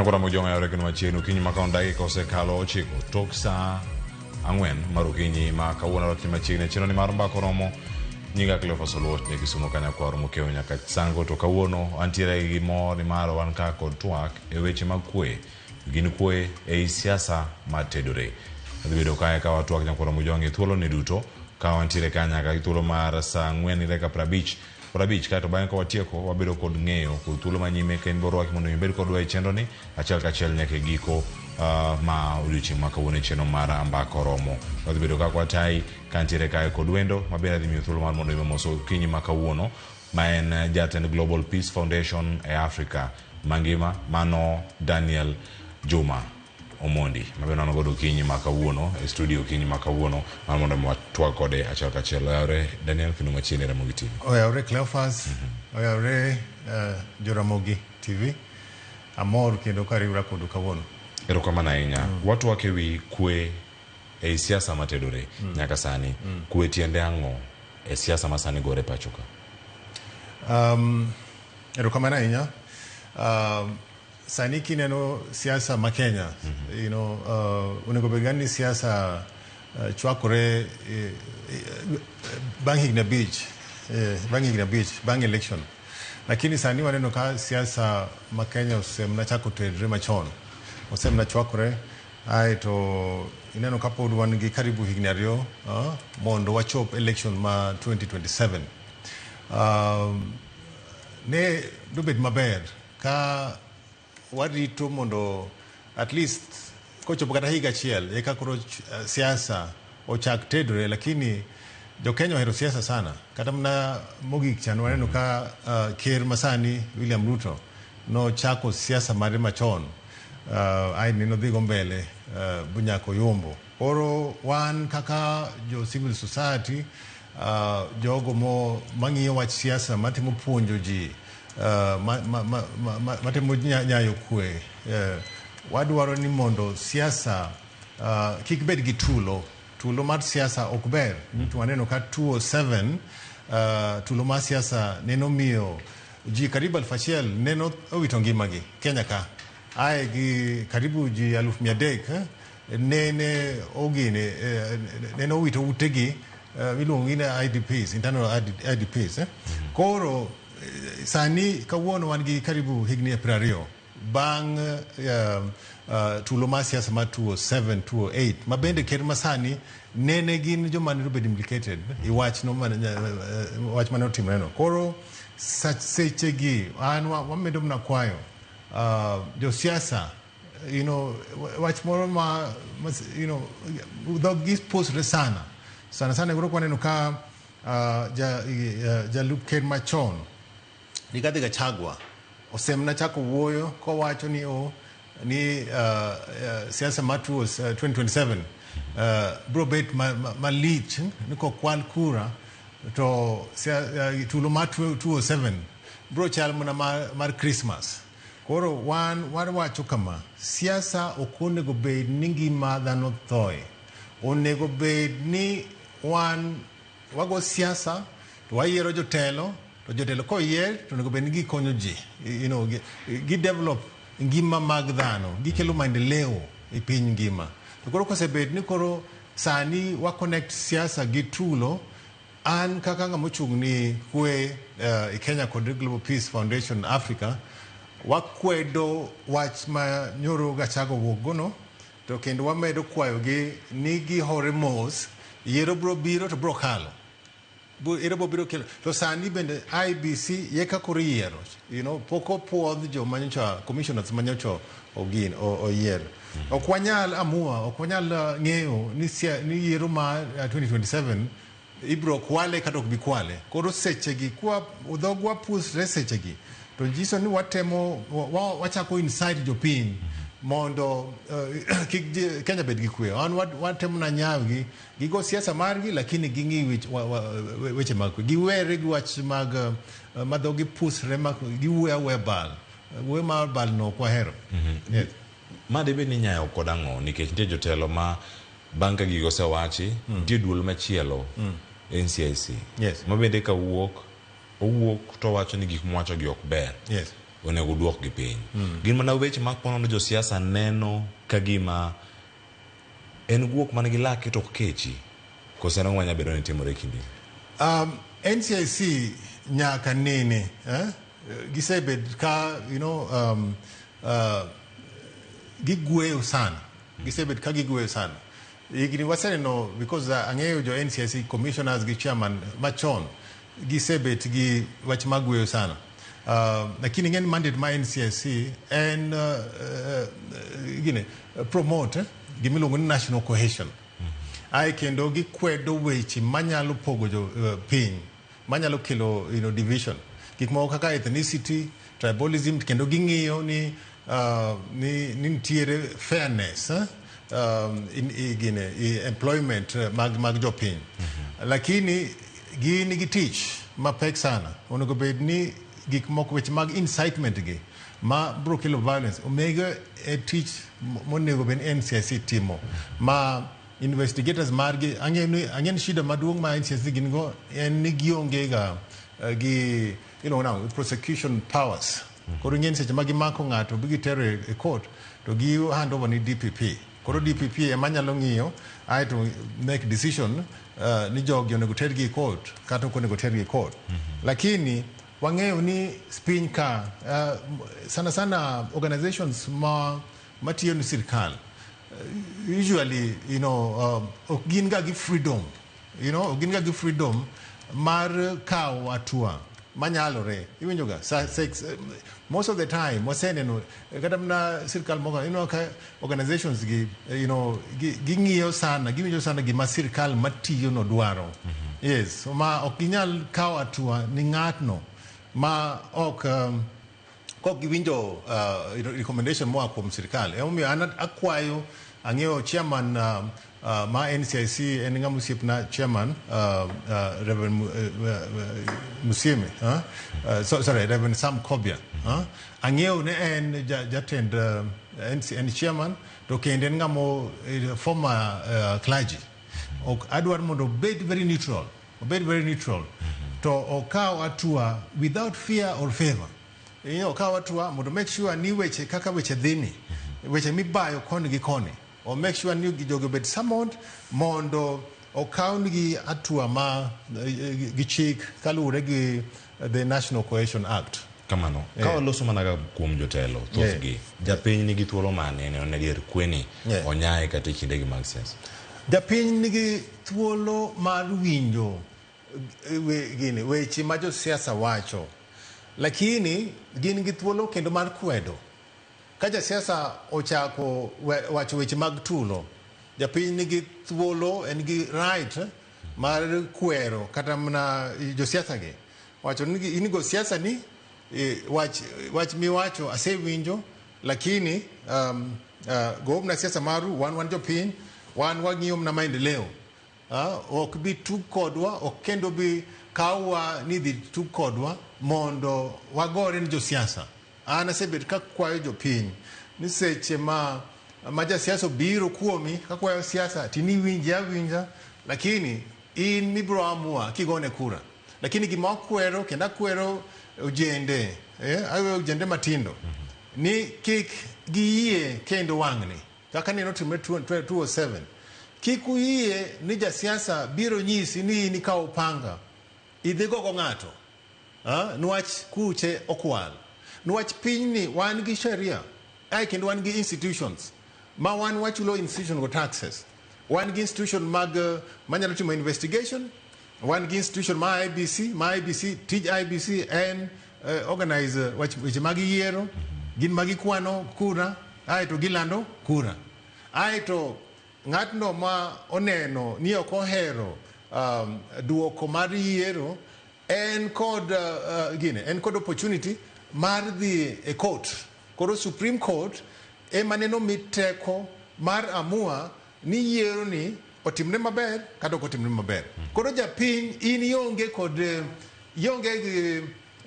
Nyoko Ramogi ong'ayore kendo machiegni okinyi ma kaon dakika osekalo 9 tok saa 4 mar okinyi ma kawuono rotni machiegni chenro ni mar mbaka oromo. Nyinga Cleophas Oluoch ne Kisumo Kanyakwar Mokeo nyaka Sango to kawuono antiere gi mor ni mar wan ka kod twak e weche mag kwe. Gin kwe ei siasa matedore. Adhi bedo kae ka watwak nyakwar Ramogi Ojwang' e thuolo ni duto ka wantiere ka nyaka gi thuolo mar saa 4 gi dakika 50 kaeto bang'e ka watieko wabedo kod ng'eyo kod thuolo manyime ka in borwaki mondo ibed kodwa e chenro ni achiel kachiel nyaka e giko ma odiochieng' ma kawuono e chenro mar Mbaka Oromo. Wadhi bedo kaka watayi ka ntiere kae kod wendo ma bende adhi miyo thuolo mar mondo imoso okinyi ma kawuono ma en jatend Global Peace Foundation e Africa mangima mano Daniel Juma Omondi ma bende wan godo okinyi ma kawuono e studio okinyi ma kawuono mar mondo mi watwag kode achiel kachiel. Oyawre Daniel kendo machiegni Ramogi TV. Oyawre Cleophas, oyawre Joramogi TV. Amor kendo kariwra kodu kawuono. Erokamano ahinya. Watwak e wi kwe ei siasa matedore nyaka sani. Kwe tiende ang'o e siasa ma sani gore pacho ka? Erokamano ahinya. Sani kineno siasa ma Kenya, onego bed ni siasa chwakore bang' higni 5, bang' higni 5, bang' election. Lakini sani waneno ka siasa ma Kenya osemna chako tedre machon, osemna chwakore, aeto ineno ka pod wan gi karibu higni 2 mondo wachop election ma 2027. Ne dobed maber ka warito mondo at least kochopo kata higa achiel eka koro siasa ochak tedore, lakini jo Kenya ohero siasa sana. Kata mana mogik chan waneno ka ker masani William Ruto nochako siasa mare machon, ae nodhi go mbele bunyaka oyombo. Koro wan kaka jo civil society, jogo mo mang'iyo wach siasa, matimo puonjo ji, matimo nyayo kwe, wadwaro ni mondo siasa kik bed gi tulo. Tulo mar siasa ok ber. To waneno ka 2007 tulo mar siasa neno miyo ji karibu 1,000 neno owito ngimagi Kenya ka. Ae gi karibu ji 300,000 nene ogine nene owito utegi miluongo ni IDPs, internal IDPs. Koro sani kawuono wan gi karibu higni 20 bang' tulo mar siasa mar 2007 2008 ma bende ker masani nene gin joma ne obedo implicated i wach no wach mane otimore no. Koro sechegi an wamedo mana kwayo josiasa, wach moro ma dhog gi pusre sana sana sana. Koro kwaneno ka jalup ker machon Rigathi Gachagua osemna chako wuoyo kowacho ni o ni siasa mar 2027 bro bet malich ni kokwal kura to tulo mar 2007 bro chal mana mar Christmas. Koro wan wawacho kama, siasa ok onego bed ni ngima dhano thoe. Onego bed ni wan wago siasa to wayiero jotelo, to jotelo koyier to onego bed ni gikonyo ji, gi develop ngima mag dhano, gikelo maendeleo e piny ngima. To koro kosebet ni koro sani wa connect siasa gi tulo, an kaka ng'ama ochung' ni kwe e Kenya kod Global Peace Foundation Africa, wakwedo wach ma nyoro Gachagua owuok gono, to kendo wamedo kwayogi ni gihore mos, yiero bro biro to bro kalo. Yiero bro biro kelo. To sani bende IEBC yeka koro yiero, pok opuodh joma nyocha, commissioners ma nyocha ogin, oyier. Ok wanyal amua, ok wanyal ng'eyo ni yiero ma 2027 ibro kwale kata ok bi kwale. Koro sechegi kwa dhogwa pusre sechegi to nyiso ni watemo wachako incite jopiny mondo kik Kenya bed gi kwe. Wan watemo na nyawogi gigo siasa margi, lakini ging'i weche mag kwe, giwere gi wach mag ma dhogi pusre ma giwuoyo awuoya bal, wuoyo mar bal no ok wahero. Yes. Ma dibed ni nyayo kod ang'o? Nikech nitie jotelo ma bang' ka gigo osewachi, nitie duol machielo NCIC ma bende ka wuok, owuok to owacho ni gik mwacho gi ok ber. Onego duokgi piny. Gin mana weche ma ponono josiasa neno ka gima en guok man gi lake to ok kechi. Koso en ang'o manyalo bedo ni timore e kindegi? NCIC nyaka nene, eh? Gisebet ka gigweyo sana, gisebet ka gigweyo sana higni waseneno, because ang'eyo jo NCIC commissioners gi chairman machon gisebet gi wach mag gweyo sana. Lakini ng'en mandate ma NCIC en gine promote gimiluongo ni national cohesion, ae kendo gikwedo weche manyalo pogo jo piny, manyalo kelo division, gik moko kaka ethnicity, tribalism, kendo ging'iyo ni nitiere fairness, eh? In gine, i employment mag jopiny. Lakini gin gi tich mapek sana. Onego bed ni gik moko, weche mag incitement gi ma bro kelo violence, omego e tich monego bed ni NCIC timo ma investigators margi. Ang'e ni shida maduong' ma NCIC gin go en ni gionge ga gi now, prosecution powers. Koro ing'e ni seche ma gimako ng'ato bi gitero e court to gi hand over ni DPP. Koro DPP ema nyalo ng'iyo aeto make decision ni jogi onego tergi e court kata ok onego tergi e court. Lakini wang'eyo ni piny ka sana sana organizations ma matiyo ni sirkal usually ok gin ga gi freedom, ok gin ga gi freedom mar kawo hatua manyalore. Iwinjo ga sa, sex, most of the time waseneno kata mana sirkal moko ka organizations gi ging'iyo sana, giwinjo sana gima sirkal matiyo no dwaro. Yes, ma ok ginyal kawo hatua ni ng'atno ma ok kok giwinjo recommendation moa kuom sirkal. Emomiyo an akwayo, ang'eyo chairman ma NCIC en ng'ama osiepna, chairman Reverend Musiemi, so, sorry, Reverend Sam Kobia. Ang'eyo ni en jatend NC, en chairman to kendo en ng'amo former clergy. Ok adwar mondo obed very neutral, obed very neutral to okaw hatua without fear or favor. Okaw hatua mondo make sure ni weche kaka weche dhini, weche mibayo koni gi koni, o make sure ni jogi obed summoned mondo okawngi hatua ma gi chik kaluwore gi the National Cohesion Act. Kamano ka waloso mana ga kuom jotelo thothgi, japiny nigi thuolo mane neno ni adier kweni onyae kata e kindegi mag siasa? Japiny nigi thuolo mar winjo gini weche ma josiasa wacho, lakini gin gi thuolo kendo mar kwedo ka jasiasa ochako wacho weche mag tulo. Japiny nigi thuolo, en gi right mar kwero kata mana josiasa gi wacho ni in go siasa ni wach miwacho asewinjo, lakini go mana siasa maru, wan jopiny, wan wang'iyo mana maendeleo. Ok bi tug kodwa, ok kendo bi kawwa ni dhi tug kodwa mondo wagore ni josiasa. An asebet kakwayo jopiny ni seche ma jasiasa obiro kuomi kakwayo siasa tiniwinje awinja, lakini in mibiro amua kigone kura. Lakini gima wakwero kendo akwero ojende, aweyo ojende matindo ni kik giyie kendo wang'ni kaka neno timre 2007. Kik uyie ni jasiasa biro nyisi ni in ikawo panga idhi gogo ng'ato, niwach kuche okwal, niwach pinyni wan gi sheria ae kendo wan gi institutions ma wan wachulo institution go taxes. Wan gi institution mag manyalo timo investigation, wan gi institution ma IEBC, ma IEBC tij IEBC en organize weche mag yiero, gin ma gikwano kura aeto gilando kura, aeto ng'atno ma oneno ni ok ohero duoko mar yiero en kod gine en kod opportunity mar dhi e court. Koro Supreme Court ema neno mi teko mar amua ni yiero ni otimre maber kata ok otimre maber. Koro japiny in ionge kod ionge gi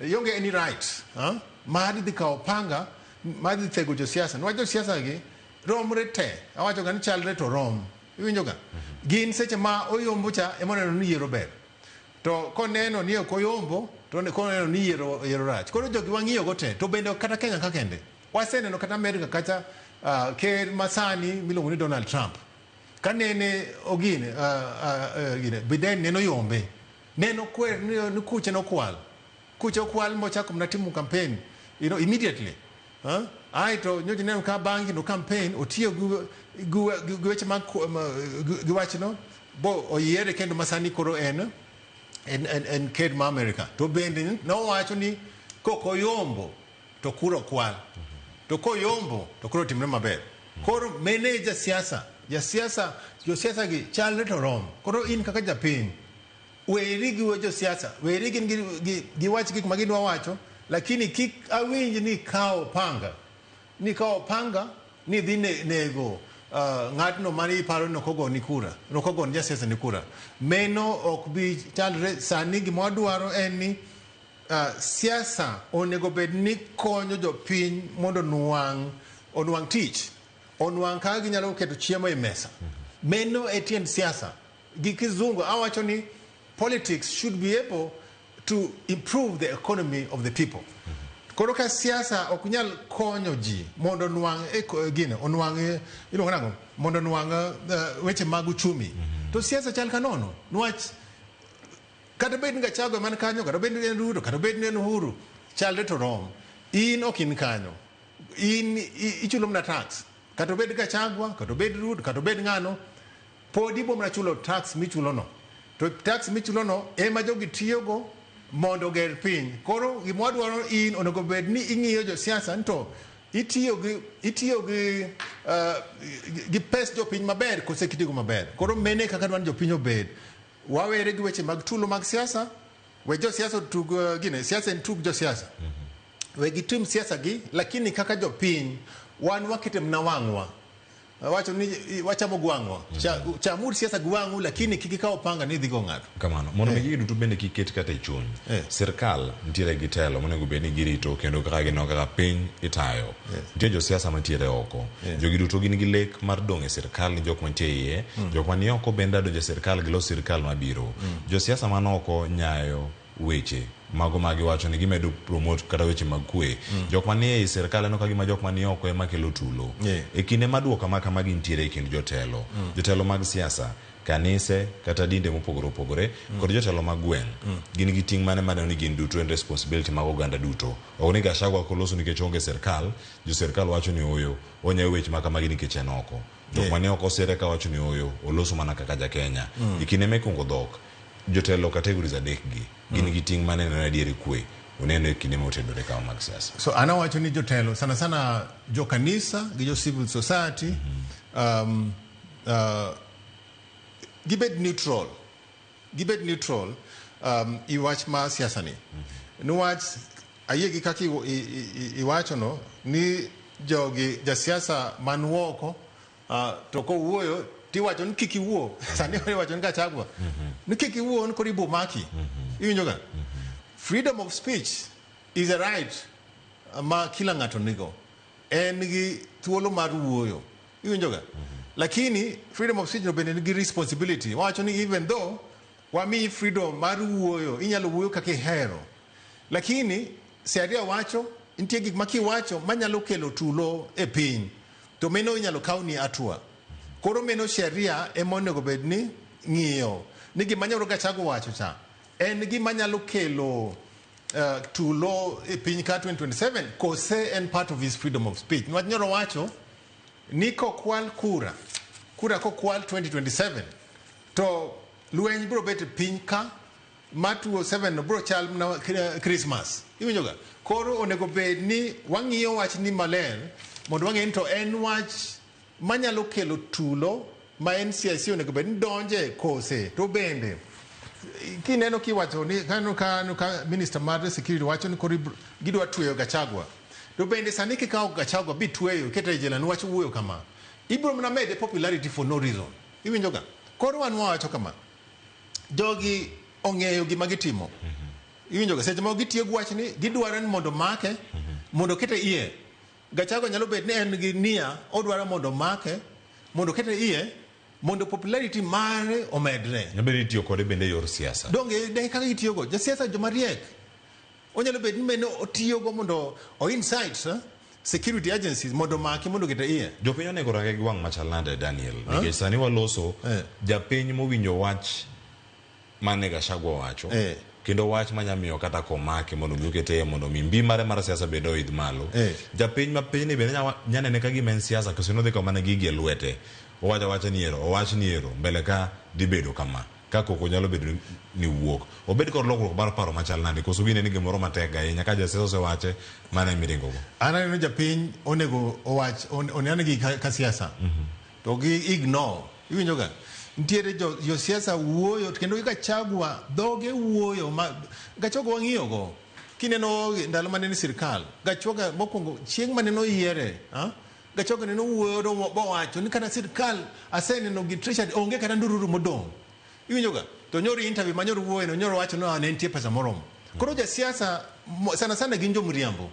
ionge any right, huh? Mar dhi kawo panga mar dhi thego josiasa, niwach josiasa gi romre te. Awacho ga ni chalre to rom, iwinjo ga gin seche ma oyombo cha ema oneno ni yiero ber. To koneno ni ok oyombo to koneno ni yiero rach. Koro jogi wang'iyo go te. To bende kata Kenya ka kende. Waseneno kata Amerika kacha ker masani miluongo ni Donald Trump. Kanene ogine gine Biden neno yombe. Neno kwer ni kuche nokwal. Kuche okwal mochako mana timo campaign, you know, immediately. Ae to nyocha neno ka bang'e no campaign otiyo gi weche mag gi wachno bo oyiere kendo masani koro en ker ma Amerika. To bende nowacho ni kok oyombo to kura okwal. To koyombo to koro timre maber. Koro mene jasiasa, josiasa gi chalre to rom. Koro in kaka japiny weri gi josiasa, weri gin gi wach gik ma gidwa wacho, lakini kik awinj ni kawo panga. Ni kawo panga ni dhi nego ng'atno mane iparo ni ok ogoni kura, ok ogoni jasiasa ni kura. Meno ok bi chalre. Sani gima wadwaro en ni siasa onego bed ni konyo jopiny mondo onwang' tich, onwang' kaka ginyalo keto chiemo e mesa. Meno e tiend siasa. Gi kizungu awacho ni politics should be able to improve the economy of the people. Koro ka siasa ok nyal konyo ji mondo onwang' gine, onwang' iluongo nang'o? Mondo onwang' weche mag uchumi. To siasa chal ka nono. Niwach kata bed ni Gachagua man kanyo, kata bed ni en Ruto, kata bed ni en Uhuru, chalre to rom. In ok in kanyo. In ichulo mana tax. Kata obed Gachagua, kata obed Ruto, kata obed ng'ano, pod ibo mana chulo tax michulo no. To tax michulo no ema jogi tiyogo mondo oger piny. Koro gima wadwaro in onego bed ni ing'iyo josiasa ni to itiyo gi pes jopiny maber kose kitiyo go maber. Koro mene kaka dwani jopiny obed. Wawere gi weche mag tulo mag siasa, we josiasa otug gine, siasa en tug josiasa. We gitim siasa gi, lakini kaka jopiny wan wakete mana wang'wa. Wacho ni wachamo gwang'wa. Chamur siasa gi wang'u, lakini kik ikaw panga ni idhi go ng'ato. Kamano. Mondo mi gigi duto bende kik ket kata e chuny. Sirkal nitiere gi telo monego bed ni girito kendo kaka gineno kaka piny itayo. Nitie josiasa mantiere oko. Jogi duto gin gi lek mar dong' e sirkal ni jok mantie iye. Jok mani oko bende donjo e sirkal gilos sirkal mabiro. Josiasa man oko nyayo weche mago ma giwacho ni gimedo promote kata weche mag kwe. Jok manie ei sirkal neno ka gima jok manie oko ema kelo tulo. E kinde maduoka ma kama gintiere e kind jotelo. Jotelo mag siasa, kanise kata dinde mopogore opogore kod jotelo mag gweng' gin gi ting' mane maneno ni gin duto en responsibility mag oganda duto. Ok ni Gachagua koloso nikech onge sirkal, jo sirkal wacho ni oyo, onyayo weche ma kamagi nikech en oko. Jok manie oko sire ka wacho ni oyo, oloso mana kaka ja Kenya. E kinde mikungo dhok, jotelo categories adek gi gin gi ting' mane neno adieri kwe oneno e kinde motenore kama mag siasa. So an awacho ni jotelo sana sana jo kanisa gi jo civil society gibed neutral. Gibed neutral i wach ma siasa ni. Niwach ayie gi kaka iwacho no ni jogi jasiasa man woko to kowuoyo tiwacho ni kik iwuo. Sani iwacho ni Gachagua ni kik iwuo ni koro ibo maki. Iwinjo ga? Freedom of speech is a right ma kila ng'ato nigo. En gi thuolo mar wuoyo. Iwinjo ga? Lakini freedom of speech no bende nigi responsibility. Wacho ni even though wamiyi freedom mar wuoyo, inyalo wuoyo kaka ihero. Lakini sheria wacho nitie gik ma kiwacho manyalo kelo tulo e piny. To meno inyalo kaw ni hatua. Koro meno sheria ema onego bed ni ng'iyo ni gima nyalo Gachagua wacho cha en gima nyalo kelo tulo e piny ka 2027 kose en part of his freedom of speech. Niwach nyoro wacho ni kokwal kura, kura kokwal 2027 to lweny biro bet e piny ka ma 2007 no biro chal mana Christmas. Iwinjo ga? Koro onego bed ni wang'iyo wach ni maler mondo wang'e ni to en wach manyalo kelo tulo ma NCIC onego bed ni donje kose. To bende kineno kiwacho ni kaneno ka minister mar security wacho ni koro gidwa tweyo Gachagua. To bende sani kikawo Gachagua bitweyo ikete e jela niwach wuoyo kama, ibiro mana mede popularity for no reason. Iwinjo ga? Koro wan wawacho kama, jogi ong'eyo gima gitimo. Iwinjo ga? Seche moko gitiyo gi wach ni gidwaro ni mondo make, mondo okete iye. Gachagua nyalo bet ni en gi nia, odwaro mondo make, mondo okete iye, Mondo popularity mare omedre. Nyabedo itiyo kode bende e yor siasa. Donge de kaka itiyogo. Josiasa joma riek. Onyalo bet ni mene otiyogo mondo o incite security agencies mondo omake mondo okete iye. Jopiny onego range gi wang' machal nade Daniel? Nikech sani waloso japiny mowinjo wach mane Gachagua owacho kendo wach manya miyo kata komake mondo mi okete iye mondo mi mbi mare mar siasa bende oidh malo. Japiny ma pinyni bende nya nene ka gima en siasa koso nodhi kawo mana gigi e lwete. Owacho awacha ni ero, owach ni ero, mbele ka dhi bedo kama. Ka koko nyalo bedo ni wuok. Obed kod lokruok mar paro machal nade koso ginene ni gimoro matek ahinya ka jasiasa osewache mano ema iringo go. An aneno japiny onego owach one gi ka siasa to gi ignore. Iwinjo ga? Nitiere jo siasa wuoyo kendo Gachagua dhoge wuoyo ma Gachagua wang'iyo go. Kineno ndalo mane ni sirkal, Gachagua mokwongo chieng' mane noyiere, Gachagua ne nowuoyo bowacho ni kata sirkal aseneno gi treasury onge kata ndururu modong'. Iwinjo ga? To nyoro interview ma nyoro wuoye no nyoro wacho ni ne nitie pesa moromo. Koro jasiasa sana sana gin jomriambo.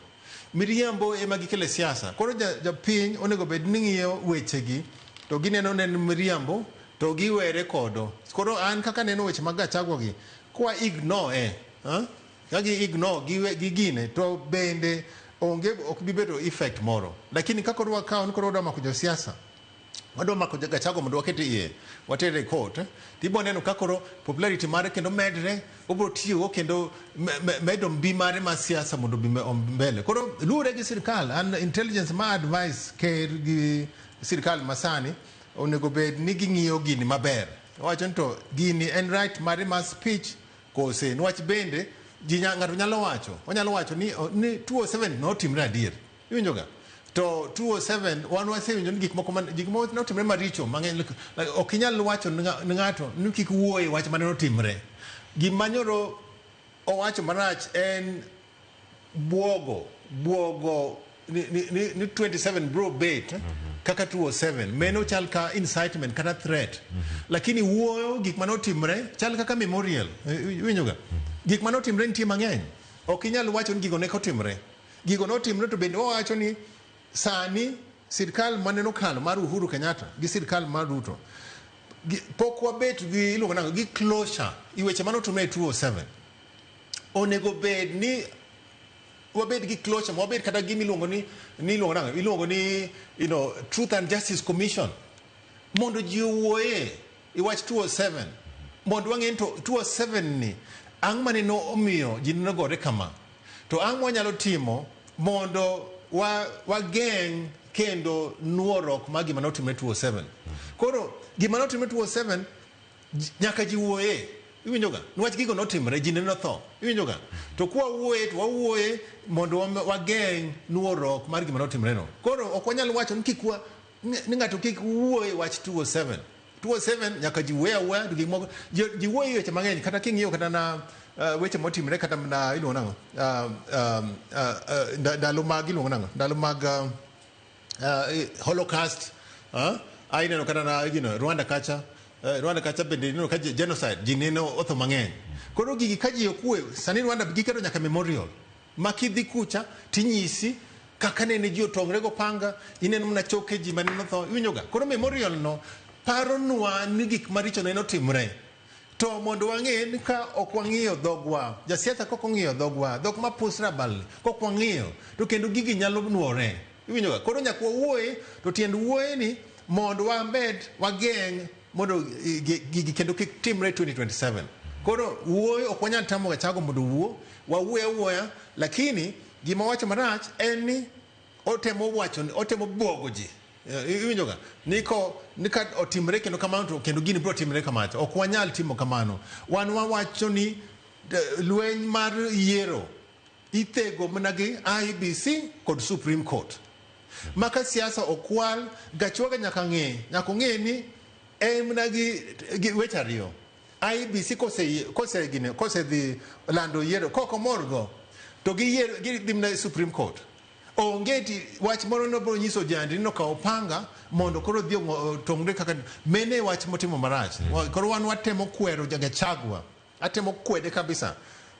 Miriambo ema gikelo e siasa. Koro japiny onego bed ni ng'iyo wechegi to gineno ne en miriambo to giwere kodo. Koro an kaka aneno weche mag Gachagua gi, kwa ignore, Ka gi ignore gi gine to bende onge ok bi bedo effect moro. Lakini ka koro wakawo ni koro wadwa mako josiasa, wadwa mako Gachagua mondo wakete iye, watere e court, tibo neno ka koro popularity mare kendo medre, obro tiyogo kendo medo mbi mare mar siasa mondo obi mbele. Koro luwore gi sirkal, an intelligence ma advice ker gi sirkal masani onego bed ni ging'iyo gini maber. Wacho ni to gini en right mare mar speech kose niwach bende ji ng'ato nyalo wacho, onyalo wacho ni 207 notimre adier. Iwinjo ga? To 207 wan wasewinjo ni gik moko man, gik moko notimre maricho mang'eny, like, ok inyal wacho ni ng'ato ni kik wuoye wach mane notimre. Gima nyoro owacho marach en buogo ni 27 bro bet kaka 207 meno chal ka incitement kata threat. Lakini wuoyo gik mane otimre chal kaka memorial. Iwinjo ga? Gik mane otimre nitie mang'eny. Ok inyal wacho ni gigo ne otimre. Gigo notimre to bende wawacho ni sani sirkal mane nokalo mar Uhuru Kenyatta gi sirkal mar Ruto pok wabet gi iluongo nang'o gi closure i weche mane otimre e 207. Onego bed ni wabed gi closure, wabed kata gima iluongo ni, ni iluongo nang'o? Iluongo ni, you know, Truth and Justice Commission. Mondo ji owuoye i wach 207. Mondo wang'e ni to 207 ni ang' mane no omiyo ji nogore kama. To ang' wanyalo timo mondo wageng' kendo nuorok mar gima notimre 207. Koro gima notimre 207 nyaka ji wuoye. Iwinjo ga? Niwach gigo notimre, ji ne notho. Iwinjo ga? To kwa wuoye to wawuoye mondo wageng' nuorok mar gima notimre no. Koro ok wanyal wacho ni kik wa, ni ng'ato kik wuoye wach 207. 207 nyaka ji wuoye awuoya to gik moko ji wuoye weche mang'eny kata king'iyo kata na weche motimre kata na iluongo nang'o? Ndalo mag iluongo nang'o? Ndalo mag Holocaust, ineno kata na gino Rwanda kacha. Rwanda kacha bende ineno ka genocide ji neno otho mang'eny. Koro gigi ka ji okwe, sani Rwanda giketo nyaka memorial. Ma kidhi kucha tinyisi kaka nene ji otong're go panga, ineno mana choke ji mane otho, iwinjo ga? Koro memorial no paronwa ni gik maricho nene otimre. To mondo wang'e ni ka ok wang'iyo dhogwa, jasiasa kok ong'iyo dhogwa, dhok ma pusra balni, kok wang'iyo, to kendo gigi nyalo nuore. Iwinjo ga? Koro nyaka wawuoye, to tiend wuoye ni mondo wamed, wageng' mondo gigi kendo kik timre 2027. Koro wuoyo ok wanyal tamo Gachagua mondo owuo, wawuoyo awuoya, lakini gima wacho marach en ni otemo wacho, otemo buogo ji. Iwinjo ga? Ni ko, ni ka otimre kendo kamano to kendo gini biro timre kamacha. Ok wanyal timo kamano. Wan wawacho ni lweny mar yiero ithego mana gi IEBC kod Supreme Court. Ma ka siasa okwal, Gachagua nyaka ng'e, nyaka ong'e ni en mana gi weche ariyo. IEBC kose dhi lando yiero, kok omorgo, to gidhi mana Supreme Court. Onge ti wach moro nobiro nyiso jandi ni nokawo panga mondo koro odhi otong're kaka mene wach motimo marach. Koro wan watemo kwero Gachagua. Atemo kwede kabisa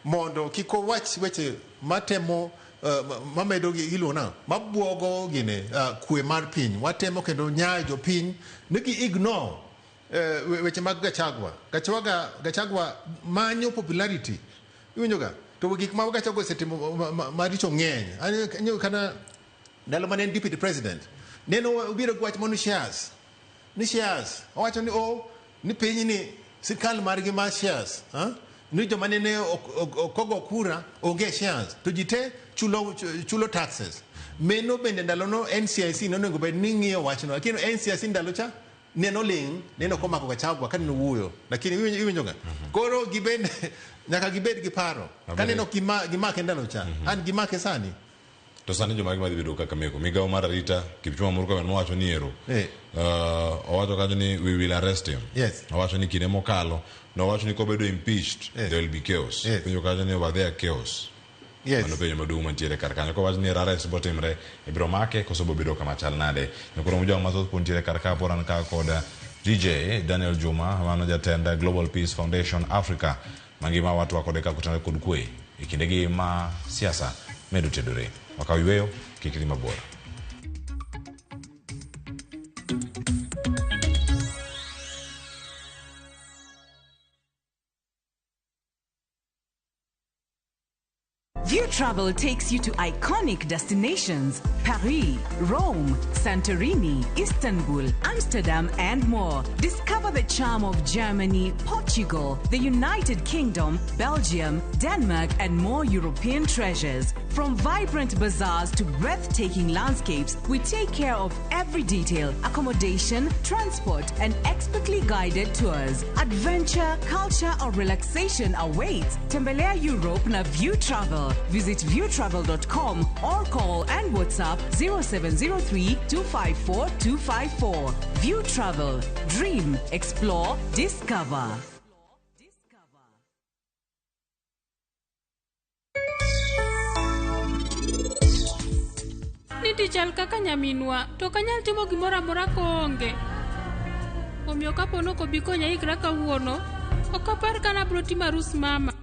mondo kik owach weche matemo mamedo gi iluongo nang'o? Mabuogo gine kwe mar piny. Watemo kendo nyayo jopiny ni gi ignore Weche mag Gachagua. Gachagua manyo popularity. Iwinjo ga? To gik ma Gachagua osetimo maricho ng'eny. Ang'eyo kana ndalo mane en deputy president. Neno obiro gi wach mano shares. Ni shares. Owacho ni oh, ni piny ni sirkal margi mar shares. Ha? Ni joma nene ok ogo kura onge shares. To ji te chulo taxes. Meno bende ndalono NCIC nonego bed ni ng'iyo wachno. Lakini NCIC ndalo cha neno ling, neno komako Gachagua ka neno wuoyo. Lakini iwinjo ga? Koro gibende nyaka gibed gi paro. Kaneno gimake ndalo cha. An gimake sani. To sani joma madhi bedo kaka meko migawo mar arita Kipchumba Murkomen mowacho ni ero owacho kanyo ni we will arrest him. Owacho ni kinde mokalo nowacho ni kobedo impeached there will be chaos. Penjo kanyo ni over there chaos. Mano penjo maduong' mantiere kar kanyo. Kowacho ni arrest botimre ibiro make koso bobedo kama chal nade. Nyakoro mujong mathoth pod nitiere kar ka pod an ka kod DJ Daniel Juma mano jatend Global Peace Foundation Africa mangima watwa kode ka kotenore kod kwe e kindegi ma siasa medo tedore. Wakaw yweyo, kik idhi mabor. View Travel takes you to iconic destinations: Paris, Rome, Santorini, Istanbul, Amsterdam, and more. Discover the charm of Germany, Portugal, the United Kingdom, Belgium, Denmark, and more European treasures. From vibrant bazaars to breathtaking landscapes, we take care of every detail: accommodation, transport, and expertly guided tours. Adventure, culture, or relaxation awaits. Tembelea Europe na View Travel. Visit viewtravel.com or call and WhatsApp 0703 254 254. View Travel. Dream, explore, discover. Niti chal kaka nyaminwa, to ok anyal timo gimoro amora koonge. Omiyo kapo ni ok obi konya ikra kawuono, ok apar ka nabro timo arus mama.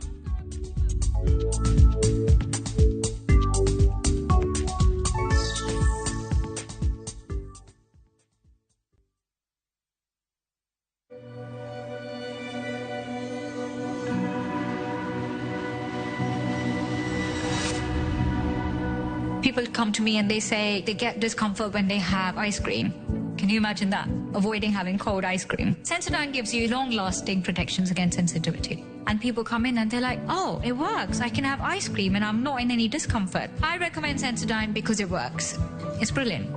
People come to me and they say they get discomfort when they have ice cream. Can you imagine that? Avoiding having cold ice cream. Sensodyne gives you long-lasting protections against sensitivity. And people come in and they're like, oh, it works. I can have ice cream and I'm not in any discomfort. I recommend Sensodyne because it works. It's brilliant.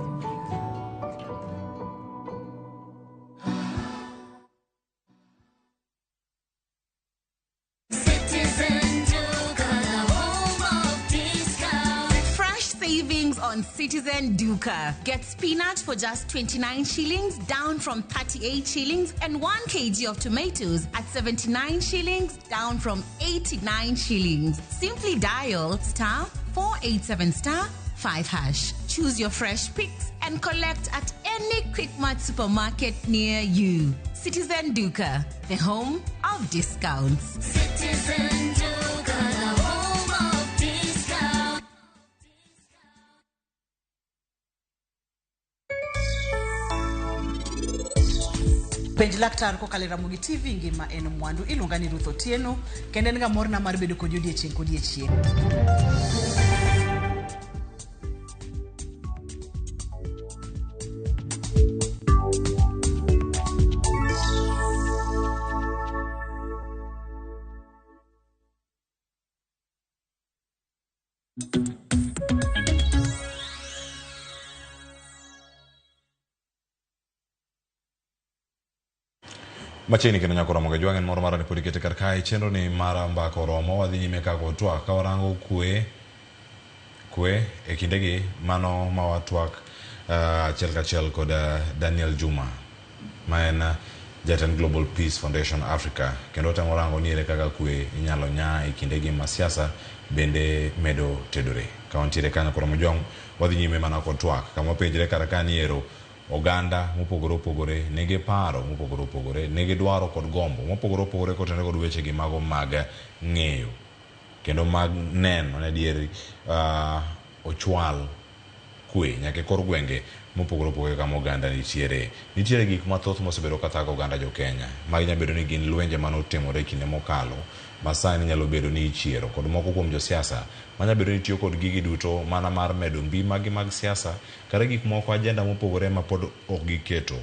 On Citizen Duka. Get spinach for just 29 shillings, down from 38 shillings, and 1 kg of tomatoes at 79 shillings, down from 89 shillings. Simply dial star 487 star 5 hash. Choose your fresh picks and collect at any Quickmart supermarket near you. Citizen Duka, the home of discounts. Citizen Duka, the home of discounts. Penj laktar kokalo e Ramogi TV ngima en mwandu. Iluonga ni Ruth Otieno kendo en ga morna mar bedo kodi odiechieng' kodiechieng'. Machiegni kendo nyako romo ga en moro mara ni pod ikete kar kae chenro ni mara mbaka oromo wadhi nyime kaka twak ka warango kwe e kindegi mano ma watwak achiel kachiel kod Daniel Juma ma en jatend Global Peace Foundation Africa kendo otemo rango ni ere kaka kwe inyalo nya e kindegi ma siasa bende medo tedore. Ka wantiere kanyo koro mojong wadhi nyime mana kod twak kama wapenjre kar ka ni ero oganda mopogore opogore nigi paro mopogore opogore nigi dwaro kod gombo mopogore opogore kotenore kod wechegi mago mag ng'eyo kendo mag neno ni adier ochwal kwe nyaka e kor gwenge mopogore opogore kama oganda nitiere. Nitiere gik mathoth mosebedo ka thago oganda jo Kenya. Magi nyalo bedo ni gin lwenje mane otimore e kinde mokalo ma sani nyalo bedo ni ichiero kod moko kuom josiasa manyalo bedo ni tiyo kod gigi duto mana mar medo mbi magi mag siasa kata gik moko agenda mopogore ma pod ok giketo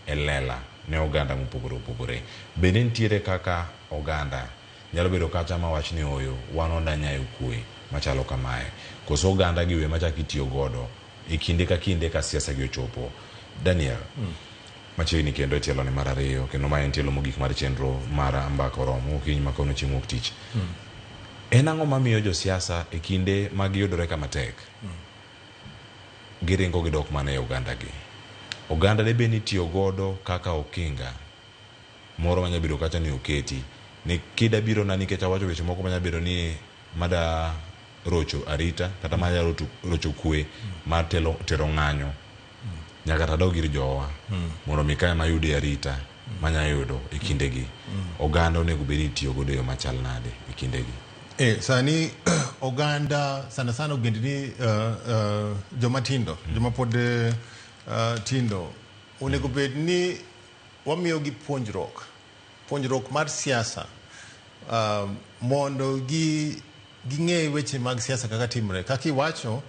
e lela ne oganda mopogore opogore. Bende nitiere kaka oganda nyalo bedo kacha ma wach ni oyo wan wada nyayo kwe machalo kamae koso oganda gi we machak itiyo godo e kinde ka kinde ka siasa gi ochopo. Daniel, machiegni kendo e tielo ni mar ariyo kendo ma en tielo mogik mar chenro mar Mbaka Oromo okinyi ma kawuono chieng' wuok tich. En ang'o mamiyo josiasa e kinde ma giyudore kama tek giringo gidok mana e oganda gi? Oganda de bed ni itiyo godo kaka okinga moro manyalo bedo kacha ni oketi ni kida biro na nikech awacho weche moko manyalo bedo ni mada rocho arita kata manyalo rocho kwe mar tero ng'anyo nyaka to adog ir jowa mondo mi kae mayudie arita manyalo yudo e kindegi. Oganda onego bed ni itiyo godo e yo machal nade e kindegi? Sani oganda sana sana ogendni joma tindo, joma pod tindo onego bed ni wamiyogi puonjruok, puonjruok mar siasa mondo ging'e weche mag siasa kaka timre. Kaka iwacho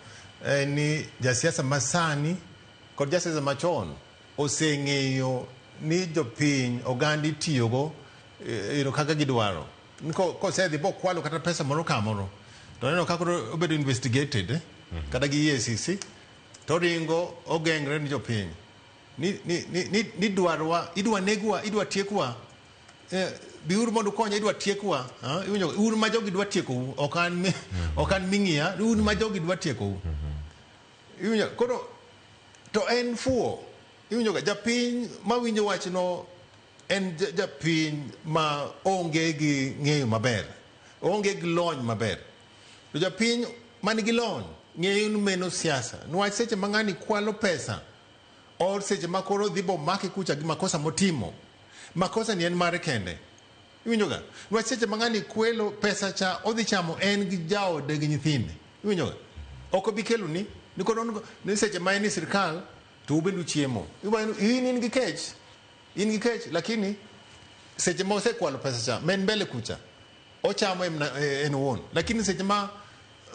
ni jasiasa masani kod jasiasa machon oseng'eyo ni jopiny oganda itiyogo kaka gidwaro. Kosedhi bokwalo kata pesa moro kamoro to neno kaka obedo investigated kata gi EACC to ringo ogeng're ni jopiny ni dwarwa idwa negwa idwa tiekwa biuru mondo ukonya idwa tiekwa iwinjo un ma jogi dwa tiekou ok an ming'iya un ma jogi dwa tiekou iwinjo koro to en fuo iwinjo ga japiny mawinjo wachno en japiny ma onge gi ng'eyo maber, onge gi lony maber. To japiny man gi lony ng'eyo ni meno siasa niwach seche ma ng'ani kwalo pesa or seche ma koro dhi bomake kucha gi makosa motimo, makosa ni en mare kende. Iwinjo ga? Niwach seche ma ng'ani kwelo pesa cha odhi chamo en gi jaode gi nyithinde. Iwinjo ga? Ok obi kelo ni koro ni seche ma en e sirkal to ubende uchiemo. In gi kech. In gi kech lakini seche ma osekwalo pesa cha ma en mbele kucha ochamo en owuon. Lakini seche ma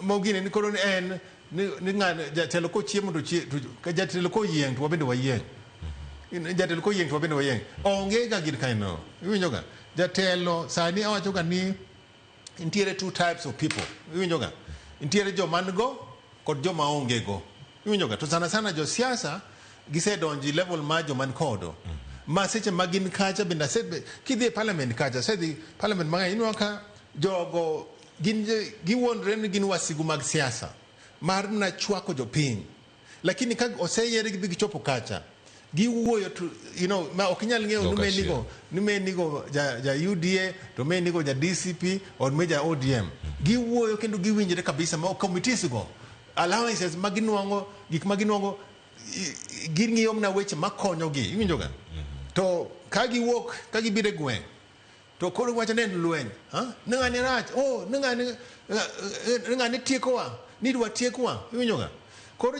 mogine ni koro en ni ng'ani jatelo kochiemo to jatelo koyieng' to wabende wayieng'. Jatelo koyieng' to wabende wayieng'. Onge ga gir kaino. Iwinjo ga? Jatelo sani awacho ga ni nitiere two types of people. Iwinjo ga? Nitiere joma nigo kod joma onge go. Iwinjo ga? To sana sana josiasa gisedonjo e level mar joma nikodo. Ma seche ma gin kacha bende kidhi e parliament kacha, asedhi parliament mang'eny, ineno ka jogo gin giwuondre ni gin wasigu mag siasa mar mana chwako jopiny. Lakini ka oseyiergi bi gichopo kacha, giwuoyo to, you know, ma ok inyal ng'eyo ni menigo ja UDA to menigo ja DCP or me ja ODM. Giwuoyo kendo giwinjre kabisa ma committees go allowances ma ginuang'o, gik ma ginuang'o ging'iyo mana weche makonyogi. Iwinjo ga? To ka giwuok ka gibiro e gweng' to koro giwacho ni en lweny. Ni ng'ani rach, oh, ni ng'ani tiekowa, ni idwa tiekwa. Iwinjo ga? Koro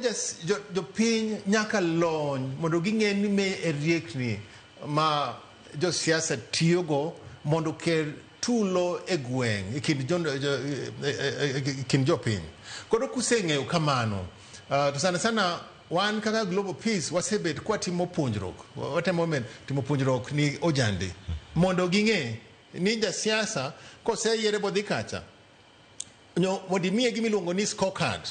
jopiny nyaka lony mondo ging'e ni me e riekni ma josiasa tiyogo mondo okel tulo e gweng' e kind jopiny. Koro kuseng'eyo kamano, to sana sana wan kaka Global Peace wasebet kwatimo puonjruok, watemo timo puonjruok ni ojande mondo ging'e ni jasiasa koseyiere bodhi kacha mondo imiye gima iluongo ni scorecard.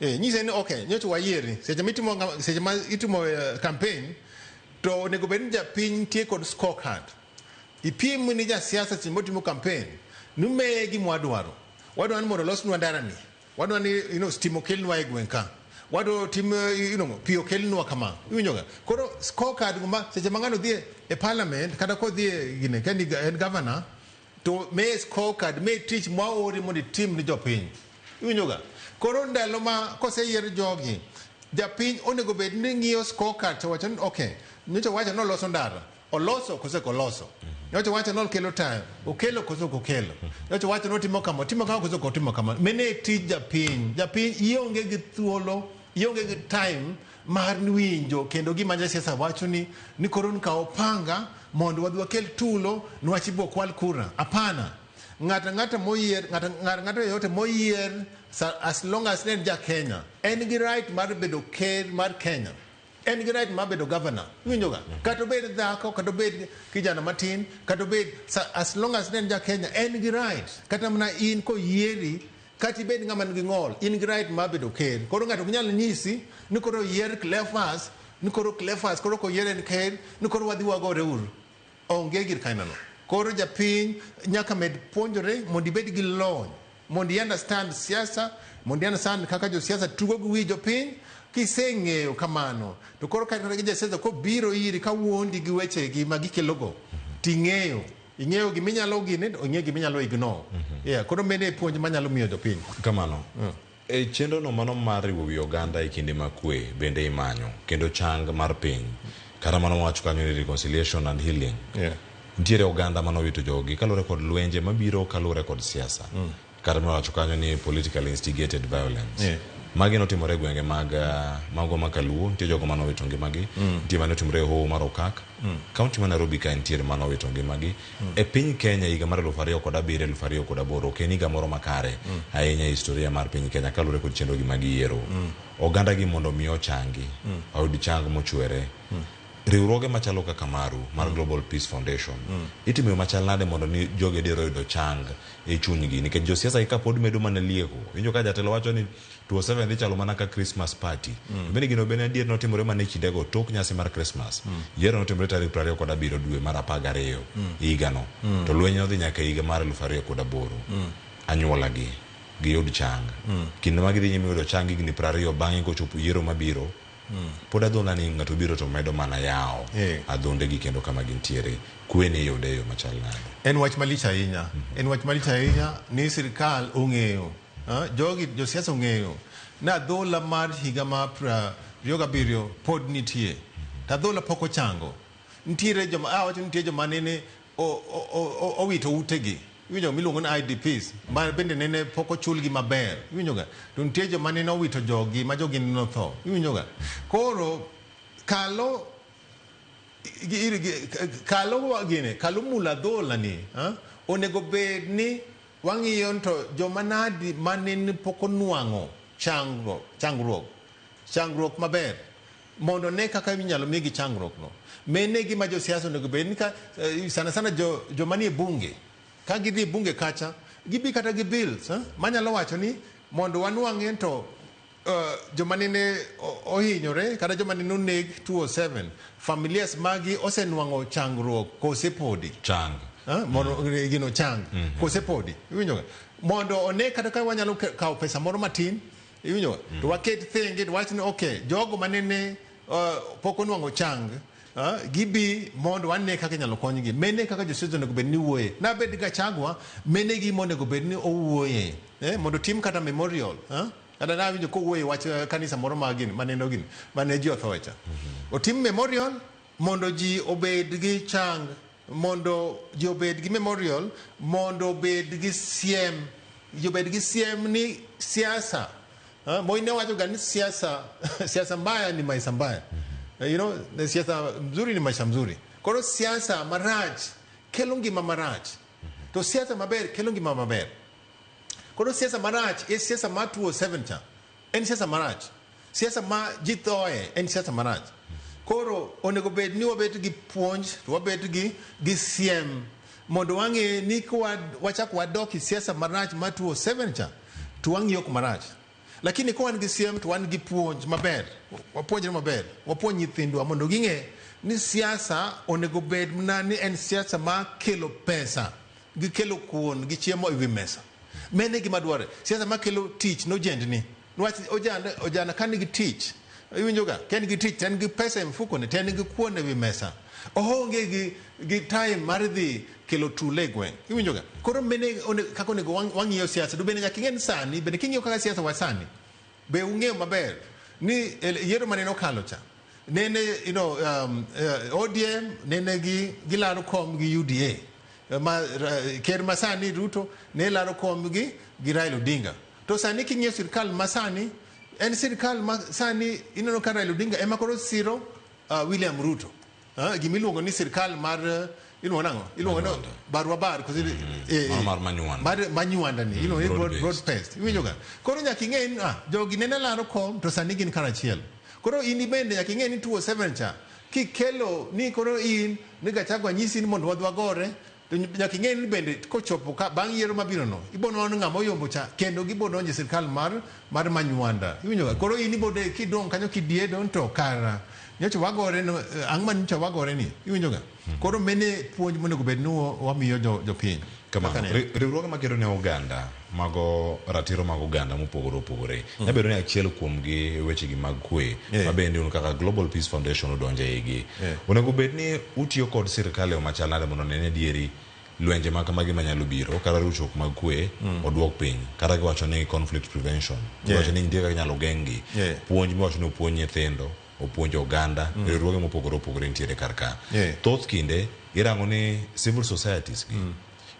Nyise ni okay, nyocha wayieri seche ma itimo campaign to onego bed ni japiny nitie kod scorecard. Ipim ni jasiasa seche motimo campaign numeye gima wadwaro. Wadwaro ni mondo olosnwa ndarani, wadwaro ni stima okelnwa e gweng' ka, wadwaro tim pi okelnwa kama. Iwinjo ga? Koro scorecard ma seche ma ng'ano dhi e parliament kata kodhi e gine ka en governor to me scorecard me tich mwaori mondo itim ni jopiny. Iwinjo ga? Koro ndalo ma koseyier jogi, japiny onego bed ni ng'iyo scorecard to wacho ni okay, nyocha wacho ni oloso ndara, oloso koso ok oloso. Nyocha wacho ni okelo taya, okelo koso ok okelo. Nyocha wacho ni otimo kama, otimo kama koso ok otimo kama. Mene e tij japiny. Japiny ionge gi thuolo, ionge gi time mar winjo kendo gima jasiasa wacho ni ni koro nkaw panga mondo wadhi wakel tulo niwach ibo kwal kura. Hapana. Ng'ato ang'ata moyier, ng'ato ng'ato yoyote moyier, as long as ne en ja Kenya, en gi right mar bedo ker mar Kenya. En gi right mar bedo governor. Iwinjo ga? Kata obed dhako, kata obed kijana matin, kata obed as long as ne en ja Kenya, en gi right. Kata mana in koyieri, kata ibed ng'ama nigi ng'ol, in gi right mar bedo ker. Koro ng'ato ok nyal nyisi ni koro yier Cleophas, ni koro Cleophas koro koyier en ker, ni koro wadhi wagore uru. Onge gir kainano. Koro japiny nyaka med puonjore mondo ibed gi lony, mondo i understand siasa, mondo i understand kaka josiasa tugo gi wi jopiny. Kiseng'eyo kamano, to koro kata gi jasiasa kobiro iri kawuondi gi wechegi ma gikelogo, ting'eyo. Ing'eyo giminyalo gine, to ing'eyo giminyalo ignore. Yeah, koro mano e puonj manyalo miyo jopiny. Kamano. E chenro no mano mar riwo wi oganda e kinde ma kwe bende imanyo kendo chang mar piny. Kata mano wacho kanyo ni reconciliation and healing. Nitiere oganda manowito jogi kaluwore kod lwenje mabiro kaluwore kod siasa. Kata miwacho kanyo ni political instigated violence. Magi notimore e gwenge mag mago ma Kaluo, nitie jogo manowito ngimagi, nitie mane otimore e Hoho mar Okak. Kaunti ma Nairobi ka nitiere manowito ngimagi. E piny Kenya higa mar 2007 2008 ok en higa moro makare ahinya e historia mar piny Kenya kaluwore kod chenro gi mag yiero. Oganda gi mondo mi ochangi, oyud chang mochwere. Riwruoge machalo kaka maru mar Global Peace Foundation itimo yo machal nade mondo ni jogi adier oyudo chang e chunygi nikech josiasa gi kapod medo mana lieko winjo ka jatelo wacho ni 2007 dhi chalo mana ka Christmas party to bende gino bende adier notimore mana e kindego tok nyasi mar Christmas. Yiero notimore tarik 27 dwe mar 12 higano to lweny nodhi nyaka higa mar 2008. Anyuola gi giyud chang kinde ma gidhi nyime yudo chang higni 20 bang'e kochopo yiero mabiro pod adhonda ni ng'ato biro to medo mana yawo adhonde gi kendo kama gintiere kwe ni iyude e yo machal nade? En wach malich ahinya. En wach malich ahinya ni sirikal ong'eyo, jogi josiasa ong'eyo ni adhola mar higa mar 27 pod nitie. To adhola pok ochango. Nitiere joma awacho ni nitie joma nene owito utegi. Iwinjo miluongo ni IDPs ma bende nene pok ochulgi maber. Iwinjo ga? To nitie joma nene owito jogi ma jogi nene otho. Iwinjo ga? Koro kalo kalo gine kalo mulo adhola ni onego bed ni wang'iyo to joma nadi manene pok onwang'o changruok maber mondo ne kaka inyalo migi changruok no. Mene gima josiasa onego bed ni ka sana sana joma nie bunge ka gidhi e bunge kacha gibi kata gi bills manyalo wacho ni mondo wanwang'e to joma nene ohinyore kata joma nene oneg 2007 familias magi osenwang'o changruok kose podi chang mondo gino chang kose podi iwinjo mondo one kata ka wanyalo kawo pesa moro matin iwinjo to waket thenge to wach ni okay jogo manene pok onwang'o chang gibi mondo wane kaka inyalo konygi. Mene kaka josiasa onego bed ni wuoye. Nabed Gachagua, mene gima onego bed ni owuoye. Mondo tim kata memorial. Kata nawinjo kowuoye wach kanisa moro ma gini, maneno gini, mane ji othoe cha. Otim memorial mondo ji obed gi chang, mondo ji obed gi memorial, mondo obed gi siem. Ji obed gi siem ni siasa. Moi ne wacho ga ni siasa, siasa mbaya ni maisha mbaya. You know, siasa mzuri ni maisha mzuri. Koro siasa marach kelo ngima marach. To siasa maber kelo ngima maber. Koro siasa marach e siasa ma 2007 cha. En siasa marach. Siasa ma ji thoe en siasa marach. Koro onego bed ni wabet gi puonj, to wabet gi siem mondo wang'e ni ka wachak wadok e siasa marach ma 2007 cha, to wang'iyo ok marach. Lakini ka wan gi siem to wan gi puonj maber, wapuonjre maber, wapuonj nyithindwa mondo ging'e ni siasa onego bed mana ni en siasa ma kelo pesa, gi kelo kuon, gi chiemo e wi mesa. Mano e gima dwarore. Siasa ma kelo tich ne ojendni. Niwach ojana ka nigi tich, iwinjo ga, ka en gi tich, to en gi pesa e mfukone, to en gi kuon e wi mesa. Oonge gi time mar dhi kelo tule e gweng'. Iwinjo ga? Koro mene kaka onego wang'iyo siasa. To bende nyaka ing'e ni sani, bende king'iyo kaka siasa wa sani, be ung'eyo maber ni yiero mane okalo cha, nene, you know, ODM nene gi gilaro kom gi UDA. Ma, ker masani Ruto ne laro kom gi Raila Odinga. To sani king'iyo sirkal masani, En sirikal ma sani ineno ka Raila Odinga ema koro siro William Ruto. Gimiluongo ni sirikal mar iluongo nang'o? Iluongo ni barua bar koso Mar manywanda. Mar manywanda ni iluongo ni Broad broad based. Iwinjo ga? Koro nyaka ing'e ni jogi nene laro kom to sani gin karachiel. Koro in bende nyaka ing'e ni 207 cha kikelo ni koro in ni Gachagua nyisi ni mondo wadhi wagore to nyaka ing'e ni bende kochopo ka bang' yiero mabiro no ibo neno ng'ama oyombo cha kendo gibo donjo e sirikal mar manywanda. Iwinjo ga? Koro in ibo de kidong' kanyo kidiedo to kara nyocha wagore no ang' ma nyocha wagore ni iwinjo ga? Koro mene puonj monego bed ni wamiyo jopiny. Kamano. Riwruoge makedo ne oganda mago ratiro mag oganda mopogore opogore nyabedo ni achiel kuomgi wechegi mag kwe ma bende un kaka Global Peace Foundation udonjo e igi. Onego bed ni utiyo kod sirikal e yo machal nade mondo one ni adieri lwenje ma kamagi manyalo biro kata ruchruok mag kwe oduok piny, kata kiwacho ni conflict prevention, iwacho ni nitie kaka inyalo geng'gi, puonj miwacho ni opuonj nyithindo, opuonj oganda, riwruoge mopogore opogore nitiere kar ka. Thoth kinde irango ni civil societies gi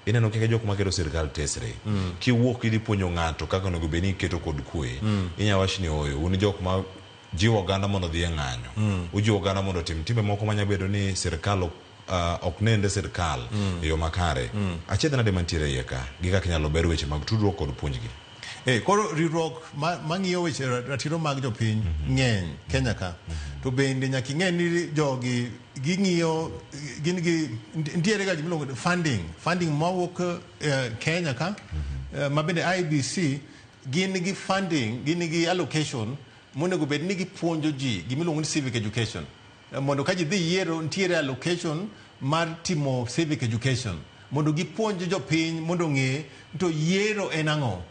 ineno kaka jok maketo sirikal tesre. Kiwuok idhi puonjo ng'ato kaka onego bed ni iketo kod kwe, inya wach ni oyo un jok ma jiwo oganda mondo odhi e ng'anyo, ujiwo oganda mondo otim timbe moko manya bedo ni sirikal ok nende sirikal e yo makare. Achiedh nade mantiere iye ka gi kaka inyalo ber weche mag tudruok kod puonjgi? Koro riwruok mang'iyo weche ratiro mag jopiny ng'eny Kenya ka. To bende nyaka ing'e ni jogi ging'iyo gin gi nitiere ga gimiluongo ni funding mawuok Kenya ka, ma bende IEBC gin gi funding, gin gi allocation monego bed ni gipuonjo ji gimiluongo ni civic education. Mondo ka ji dhi yiero nitiere allocation mar timo civic education mondo gipuonj jopiny mondo ong'e to yiero en ang'o.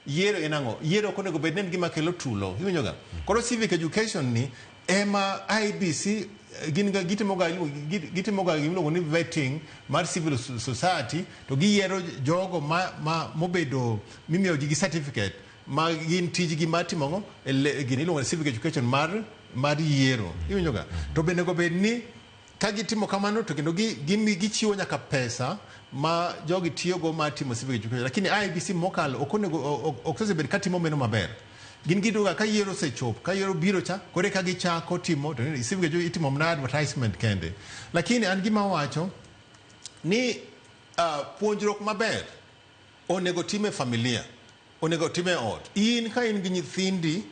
Yiero en ang'o? Yiero ok onego bed ni en gima kelo tulo. Iwinjo ga? Koro civic education ni ema IEBC gin ga gitimo ga gimiluongo ni vetting mar civil society to giyiero jogo ma mobedo mimiyo ji gi certificate ma gin tijgi mar timo ang'o? Gini iluongo ni civic education mar yiero. Iwinjo ga? To bende onego bed ni ka gitimo kamano to kendo gichiwo nyaka pesa ma jogi tiyogo mar timo civic education. Lakini IEBC mokalo ok onego ok osebed katimo meno maber. Gin giduogo ka yiero osechopo, ka yiero biro cha, koro eka gichako timo to civic education itimo mana advertisement kende. Lakini an gima awacho ni puonjruok maber onego tim e familia, onego tim e ot. In ka in gi nyithindi,